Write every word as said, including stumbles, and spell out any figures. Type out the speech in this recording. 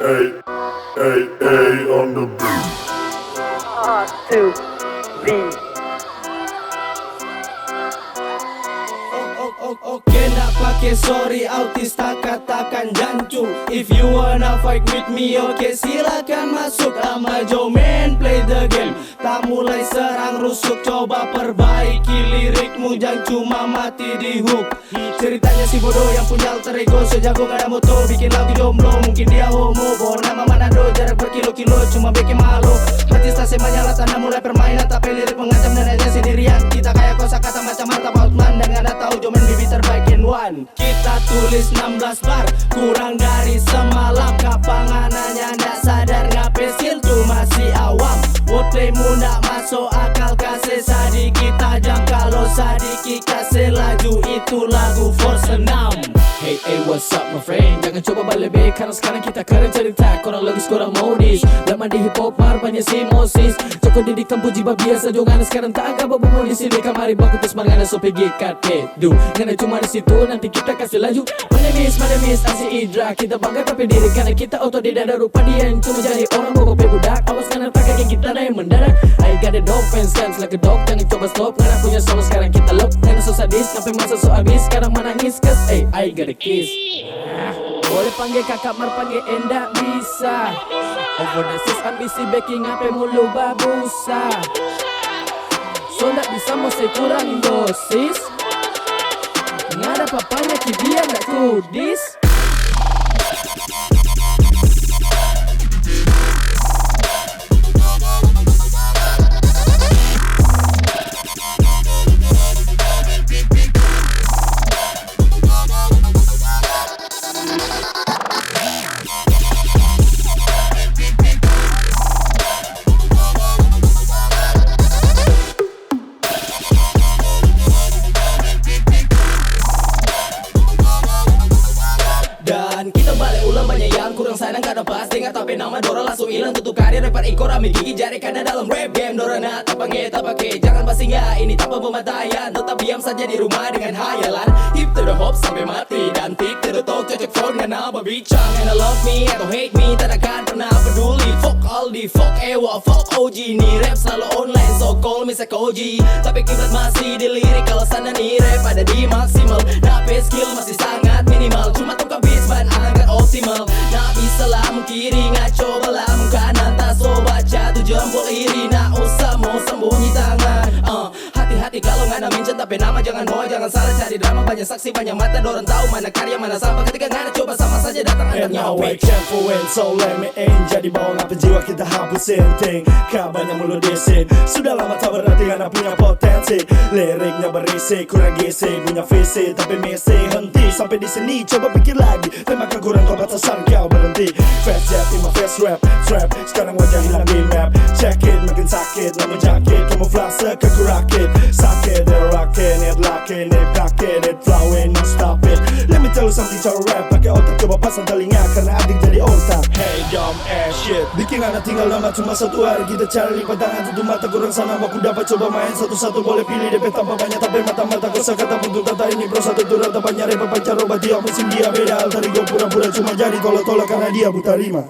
A, A, A on the beat. R two B. Oke, nda pake sorry, autis tak katakan jancu. If you wanna fight with me, oke, silakan masuk. Ama jo man, play the game. Tak mulai serang rusuk, coba perbaiki lirikmu, jang cuma mati di hook. Ceritanya si bodoh yang punya alter ego, so jago nggak ada moto, bikin lagu jomblo, mungkin dia homo. Bawa nama Manado, jarak berkilo-kilo, cuma bikin malu. Hati sase menyala, tanda mulai permainan, tapi lirik mengancam dan hanya sendirian. Kita kayak kosa kata macam mata Bautman, dan nggak ada tahu jomen bibi terbaik in one. Kita tulis enam belas bar, kurang dari semalam. Kapangan nanya ndak sadar, ngape skill tu masih awam. Wordplaymu ndak masuk akal, kase sadiki tajam. Kalau sadiki kase laju, itu lagu for senam. Hey, hey, what's up, my friend? Jangan coba balebe, karena sekarang kita keren cerita. Korang logis, korang modis. Lama di hip hop, mar banyak si Moses. Joko di kampung jiba biasa jo ngana, sekarang tak anggap babu di sini. Kamari baku terus mar ngana so pigi kate. Du, ngana cuma di situ, nanti kita kasih laju. My name is, my name is Asi Idra. Kita bangga tapi diri, karena kita otodidak, rupa dia yang cuma jadi orang bobo pe budak. Awas ngana tak kaget kita naik mendadak. I got a dog fans, fans like a dog. Jangan coba stop, ngana punya sama sekarang kita lock. Ngana so sadis, sampai masa so abis. Sekarang manangis, cause, ey, I got a kiss. Boleh pangge kakak mar pangge enda bisa. Overdosis ambisi beking ape mulu babusa. So ndak bisa mo se kurang dosis. Ngada papanya ki dia ndak kudis. Dan kita bale ulang, banya yang kurang sana, kada pas dengar ta pe nama, dorang langsung ilang. Tutu karya rapper iko rame gigi jare, karna dalam rap game dorang na tapangge tapake. Jangan basingga, ini tanpa pembantaian, tetap diam saja di rumah dengan hayalan. Hip to the hop sampe mati, dan tik to the talk, cocok for ngana babincang. And I love me atau hate me, tak akan pernah peduli. Fuck Aldi, fuck Ewa, fuck O G, ni rap selalu online, so call me Sekoji. Tapi kiblat masih di lirik, kalau sana ni rap ada di maksimal. Na pe skill masih sangat minimal, cuma tong ka beats ban angkat optimal. Na bisa lam kiri, ngaco balam kanan, ta so baca tu jempol iri. Na usah mo sembunyi tangan. Uh, hati-hati kalau ngana mention ta pe nama, jangan bawa, jangan salah cari drama. Banyak saksi, banyak mata, dorang tahu mana karya, mana sampah. Ketika ngana coba, sama saja datang angkat nyawa. Can't win, so let me in. Jadi bawa ngapa jiwa kita hapusin ting. Ka banyak mulu disin. Sudah lama tak berhenti ngana punya potensi. Liriknya berisi, kurang gizi, punya visi tapi misi. Henti sampai di sini, coba pikir lagi. Tembak ke kurang kau batasan, kau berhenti. Fast jet in my fast rap, trap. Sekarang wajah hilang di map. Check it, makin sakit, namun jangkit. Kamuflase ke kurakit. Sakit, they're rocking it, locking it, packing it, flowing, no stop it. Let me tell you something, cara rap pakai otak, coba pasang telinga karena adik jadi ontak. Hey, dumb ass shit. Bikin anak tinggal nama cuma satu hari, kita cari lipat tangan, tutup mata, kurang sana, baku dapat, coba main satu-satu, boleh pilih depe tampa banyak, tapi mata-mata kosa kata buntu tata ini bro, satu turang, tapanya repa pancar obat dia, musim dia beda, alter ego pura-pura cuma jadi tolak-tolak karena dia buta rima.